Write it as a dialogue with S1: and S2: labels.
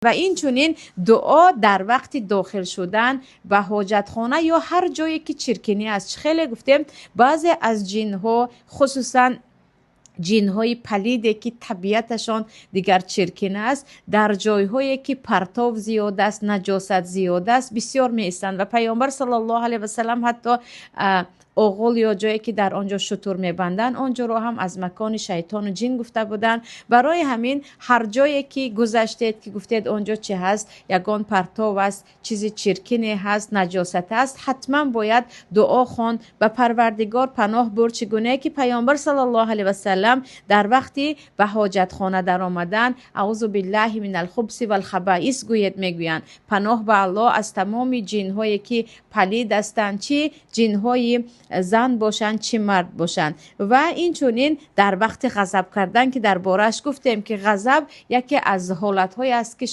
S1: Ва инчунин дуо дар вақти дохил шудан ба ҳоҷатхона ё ҳар ҷое ки чиркинӣ аст. Чӣ хеле гуфтем, баъзе аз ҷинҳо, хусусан ҷинҳои палиде, ки табиаташон дигар чиркин аст, дар ҷойҳое ки партов зиёд аст, наҷосат зиёд аст, бисёр меистанд. Ва Паёмбар саллаллоҳу алайҳи васаллам ҳатто оғул ё ҷое ки дар он ҷо шутур мебанданд, он ҷоро ҳам аз макони шайтону ҷин гуфта буданд. Барои ҳамин ҳар ҷое ки гузаштед, ки гуфтед он ҷо чӣ ҳаст, ягон партов аст, чизи чиркине ҳаст, наҷосат аст, ҳатман бояд дуо хонд, ба Парвардигор паноҳ бурд, чӣ гунае ки Паёмбар саллаллоҳу алайҳи васаллам дар вақти ба ҳоҷатхона даромадан «Аузу биллаҳи минал хубси вал хабаис» гӯед мегӯянд, паноҳ ба Аллоҳ аз тамоми ҷинҳое ки палид ҳастанд, чӣ ҷинҳои зан бошанд, чӣ мард бошанд. Ва инчунин дар вақти ғазаб кардан, ки дар борааш гуфтем, ки ғазаб яке аз ҳолатҳое аст ки